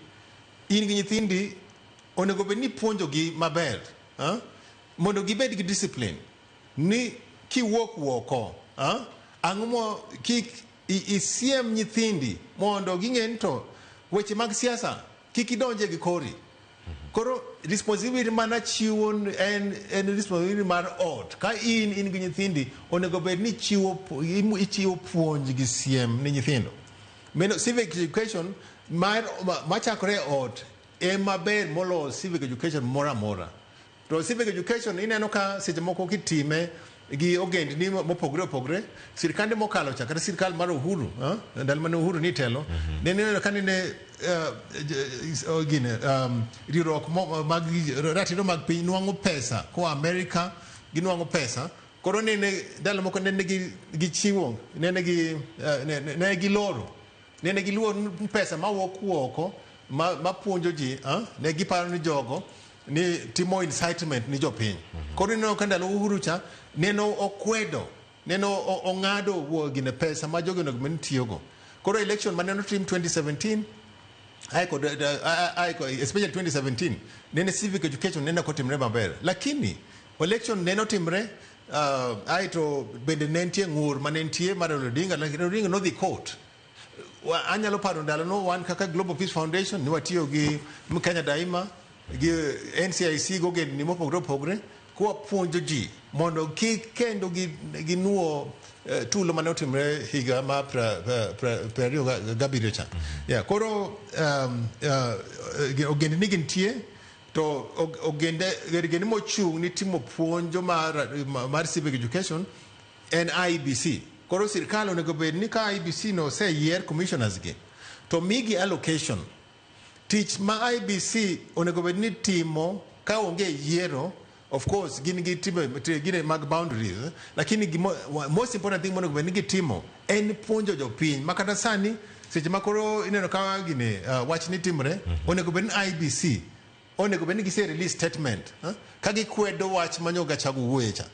onego bed ni puonjogi maber, mondo gibed gi discipline ni kiwuok oko, ang'o mo kik isiem nyithindi mondo ging'e ni to weche mag siasa kik idonje gi kori. Koro responsibility mana chiwo en responsibility mar ot. Ka in gi nyithindi onego bed ni ichiwo puonj gi siem ni nyithindo. Meno civic education machakore e ot ema ber moloyo civic education moro amora. To civic education ineno ka seche moko kitime gi ogendni mopogore opogore, sirkande mokalo cha kata sirkal mar Uhuru, ndalo mane Uhuru ni telo, ne ineno ka nene riwruok mag ratiro mag piny nwang'o pesa koa Amerika, ginwang'o pesa. Koro nene ndalo moko nene gichiwo, nene giloro, nene giluoro pesa mawuok oko ma puonjo ji, ne giparo ni jogo ni timo incitement ni jopiny. Koro ineno ka ndalo Uhuru cha neno okwedo, neno ong'ado gine pesa ma jogi onego bed ni tiyogo. Koro election mane otim 2017 especially 2017 nene civic education nene ok otimre maber. Lakini election nene otimre aeto bende ne nitie ng'ur mane nitie mar Raila Odinga, lakini Raila Odinga nodhi court. Anyalo paro ndalono wan kaka Global Peace Foundation ne watiyo gi Kenya Daima gi NCIC go ogendni mopogore opogore kwapuonjo ji mondo kik kendo ginuo tulo mane otimre higa ma 27 cha. Koro ogendni gintie to ogendni mochung' ni timo puonjo mar civic education en IEBC. Koro sirkal onego bed ni ka IEBC no oseyier commissioners gi to migi allocation. Tich ma IEBC onego bed ni timo ka onge yiero, of course gin gi timo gine mag boundaries, lakini most important thing monego bed ni gitimo en puonjo jopiny ma kata sani seche Seche ma koro ineno ka gini wach ni timre, onego bed ni IEBC onego bed ni gise release statement ka gikwedo wach ma nyo Gachagua wuoye cha.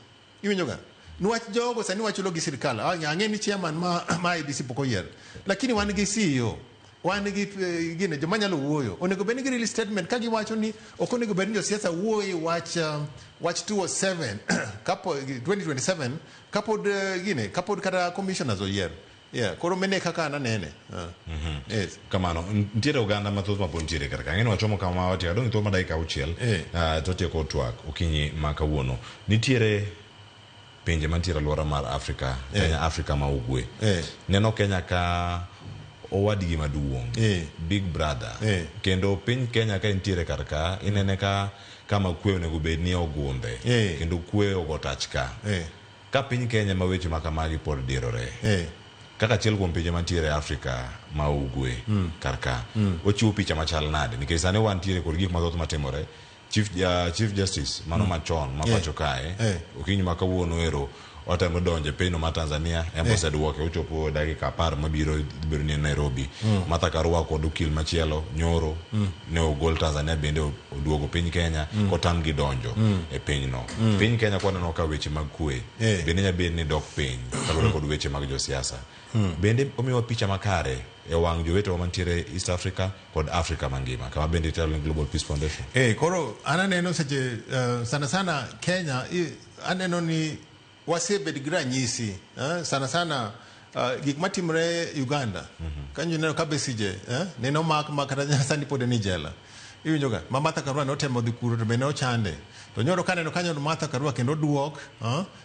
Iwinjo ga? Niwach jogo sani wachulo gi sirikal. Ang'e ni chairman ma IEBC pok oyier. Lakini wan gi CEO, wan gi gine joma nyalo wuoyo. Onego bed ni gi release statement ka giwacho ni ok onego bed ni josiasa wuoyo e wach 207 kapo 2027 kapod gine kapod kata commissioners oyier. Yeah, koro mene kaka an anene. Yes. Kamano, nitiere oganda mathoth ma pod nitiere kar ka. Ang'e ni wachomo kama watieko. Adong' gi thuolo mar dakika 6 to watieko twak okinyi ma kawuono. Nitiere pinje mantiere alwora mar Afrika, Kenya, Afrika ma ugwe. Neno Kenya ka owadgi maduong', big brother. Kendo piny Kenya ka intiere kar ka, inene ka kama kwe onego bed ni ogundhe. Kendo kwe ogo tach ka. Ka piny Kenya ma weche ma kamagi pod dirore. Kaka achiel kuom pinje mantiere Afrika ma ugwe kar ka, ochiwo picha machal nade? Nikech sani wantiere kod gik mathoth matimore. Chief Justice mano machon ma pacho kae, okinyi ma kawuono ero otemo donjo e pinyno mar Tanzania, en oseduoke ochopo dakika 10 mabiro bedo ni en Nairobi. Martha Karua kod okil machielo nyoro ne ogol Tanzania bende oduogo piny Kenya kotamgi donjo e pinyno. Piny Kenya kwaneno ka weche mag kwe bende nyalo bedo ni dok piny kaluwore kod weche mag josiasa. Bende omiwa picha makare e wang' jowetewa mantiere East Africa kod Africa mangima kama bende itelo ni Global Peace Foundation. Koro an aneno seche sana sana Kenya aneno ni wasebet gi ranyisi sana sana gik matimore Uganda. Kanyo neno ka Besigye neno mak ma kata sani pod en e jela. Iwinjo ga ma Martha Karua notemo dhi kuro to bende ochande. To nyoro kaneno kanyo Martha Karua kendo duok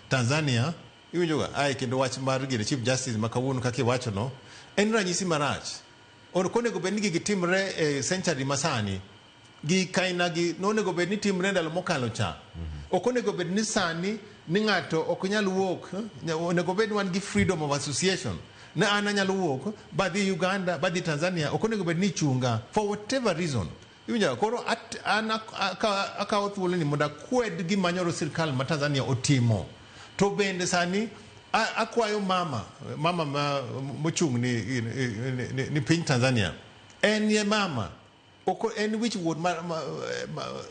Tanzania. Iwinjo ga ai kendo wach mar gine Chief Justice ma kawuono kaka iwacho no en ranyisi marach. Ok onego bed ni gigi timre e century masani. Gi kaina gi nonego bed ni timre ndalo mokalo cha. Ok onego bed ni sani ni ng'ato ok nyal wuok, onego bed ni wan gi freedom of association. Ne an anyalo wuok badhi Uganda, badhi Tanzania, ok onego bed ni ichunga for whatever reason. Iwinjo koro an akawo thuolo ni mondo akwed gima nyoro sirkal ma Tanzania otimo. To bende sani akwayo mama mochung' ni piny Tanzania. En ye mama. Oko en wich wuot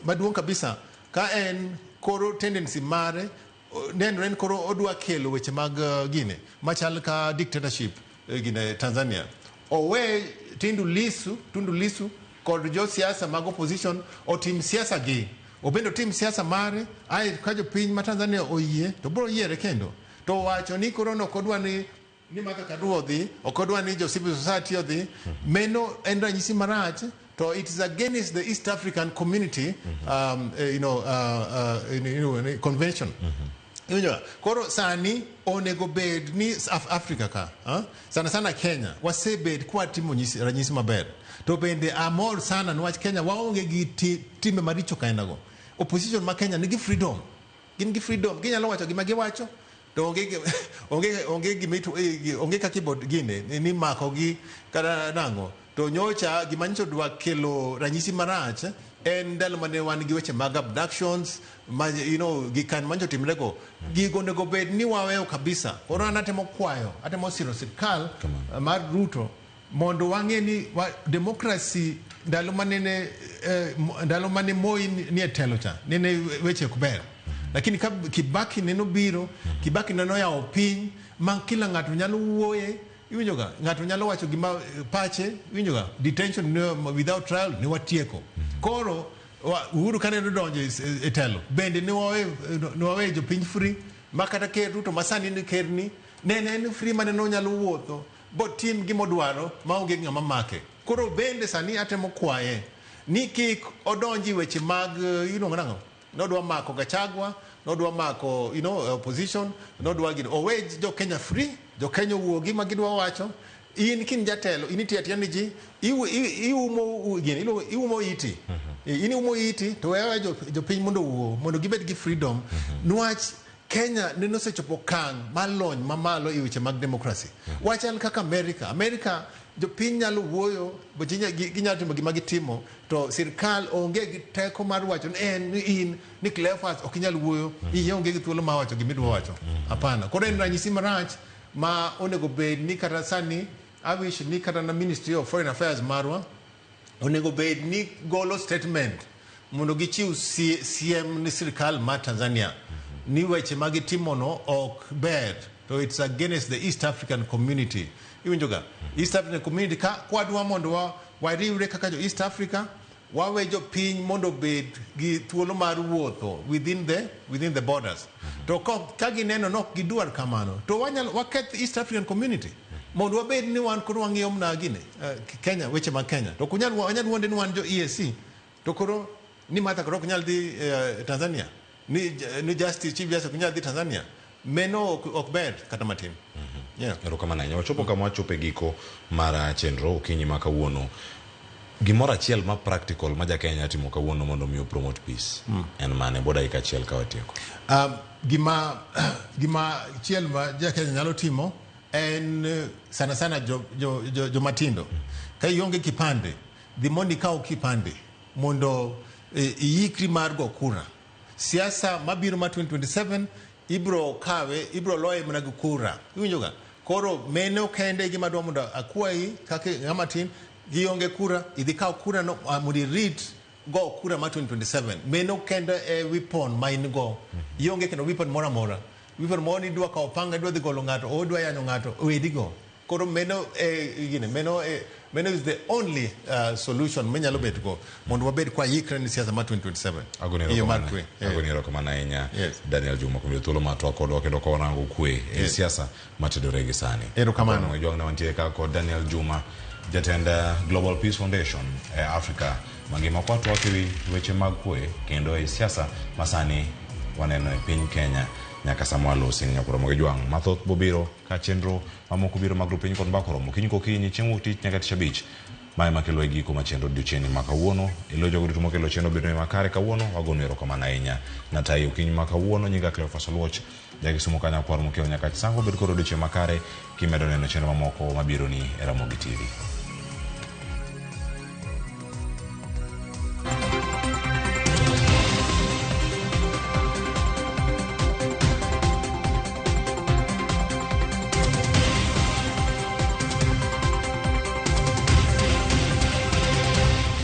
maduong' kabisa ka en koro tendency mare nenore en koro odwa kelo weche mag gine machal ka dictatorship gine Tanzania. Owe Tundu Lissu kod josiasa mag opposition otim siasa gi. Obende otim siasa mare ae ka jopiny ma Tanzania oyie to biro yiere kendo. To wacho ni koro no kodwa ni Martha Karua odhi, ok odwa ni jo civil society odhi, meno en ranyisi marach. To it is against the East African Community convention. Koro sani onego bed ni Africa ka, sana sana Kenya wasebed kwa timo ranyisi maber. To bende amor sana niwach Kenya waonge gi timbe maricho kaenago. Opposition ma Kenya nigi freedom. Gin gi freedom, ginyalo wacho gima giwacho. To onge gima onge kaka ibod gine ni mako gi kata nang'o. To nyocha gima nyiso dwa kelo ranyisi marach en ndalo mane wan gi weche mag abductions ma gi kan manjo timrego. Gigo onego bed ni waweyo kabisa. Koro an atemo kwayo, atemo siro sirkal mar Ruto mondo wang'e ni democracy ndalo mane Moi ni e telo cha nene weche ok ber. Lakini ka Kibaki neno biro, Kibaki neno yawo piny ma kila ng'ato nyalo wuoye. Iwinjo ga ng'ato nyalo wacho gima pache, iwinjo ga detention without trial ne watieko. Koro Uhuru kane odonjo e telo bende ne wawe jopiny free ma kata ker Ruto masani ni ker ni nene en free mane nonyalo wuotho bo tim gimodwaro maonge ng'ama make. Koro bende sani atemo kwaye ni kik odonji weche mag iluongo nang'o. Nodwa mako Gachagua, nodwa mako opposition, nodwa gino. Owe jo Kenya free, jo Kenya owuogi ma gidwa wacho. In kin jatelo, in itiyo atiya ni ji, iumo gini, iumo iti. In iumo iti to wewe jopiny mondo owuo, mondo gibed gi freedom. Niwach Kenya neno osechopo okang' malony mamalo e weche mag democracy. Wachal kaka America. America jopiny nyalo wuoyo, ginyalo timo gima gitimo, to sirkal onge gi teko mar wacho ni en in ni Cleophas ok inyal wuoyo, iye onge gi thuolo mar wacho gima idwa wacho. Hapana. Koro en ranyisi marach ma onego bed ni kata sani I wish ni kata na Ministry of Foreign Affairs marwa onego bed ni golo statement mondo gichiw siem ni sirikal mar Tanzania ni weche ma gitimono ok ber, to it's against the East African Community. Iwinjoga? East African Community, ka kwadwa mondo wariwre kaka jo East Africa, wawe jopiny mondo obed gi thuolo mar wuotho within the borders. To ka gineno nok gidwar kamano, to wanyalo waketh East African Community mondo wabed ni wan koro wang'iyo mna gine Kenya, weche mag Kenya. To ok wanyal wuonde ni wan jo EAC, to koro ni Martha koro ok nyal dhi Tanzania, ni justice, chief justice ok nyal dhi Tanzania. Meno ok ber kata matin, yeah. Erokamano ahinya. Wachopo kama wachopo e giko mar chenro okinyi ma kawuono. Gimoro achiel ma practical ma jakenya timo kawuono mondo mi promote peace en mane? Bo dakika achiel ka watieko. Gima chiel ma jakenya nyalo timo en sana sana jomatindo, ka ionge kipande, dhi mondo ikaw kipande mondo iikri mar go kura. Siasa mabiro ma 2027 ibro kawe, ibro loye mana gi kura. Iwinjoga? Koro meno kende e gima dwa mondo akwayi kaka ng'ama tin gionge kura, idhi kaw kura no mondo irit go kura ma 2027. Meno kende e weapon ma in go. Ionge kendo weapon moro amora. Weapon moro ni idwa kawo panga, idwa dhi golo ng'ato o idwa yanyo ng'ato, wedigo. Koro meno e gine, meno is the only solution minyalo bet go mondo wabed kwa yikre ni siasa ma 2027 Agoni e yo mar erokamano. kwe. Agoni erokamano ahinya, Yes. Daniel Juma, kuom yudo thuolo mar twak kodwa kendo ka warango kwe e siasa matedore gi sani. Erokamano. Jwang' ne wantiere ka kod Daniel Juma, jatend Global Peace Foundation e Afrika mangima, kwa twak ewi weche mag kwe kendo e siasa masani waneno e piny Kenya. Nyaka sama walosi ni nyakwar Jwang' mathoth bobiro ka chenro mamoko biro mag piny kod mbaka oromo okinyi kokinyi, chieng' wuok tich nyaka tich abich. Mae makelo e giko ma chenro odiochieng' ma kawuono. Ilo jogo duto mokelo chenro bedo makare kawuono, wagonu erokamano ahinya. Natayi okinyi ma kawuono, nyinga Cleophas Oluoch, jakisumo kanyakwar mokiewo nyaka sango. Bed kod odiochieng' makare kimedo neno chenro mamoko mabiro ni e Ramogi TV.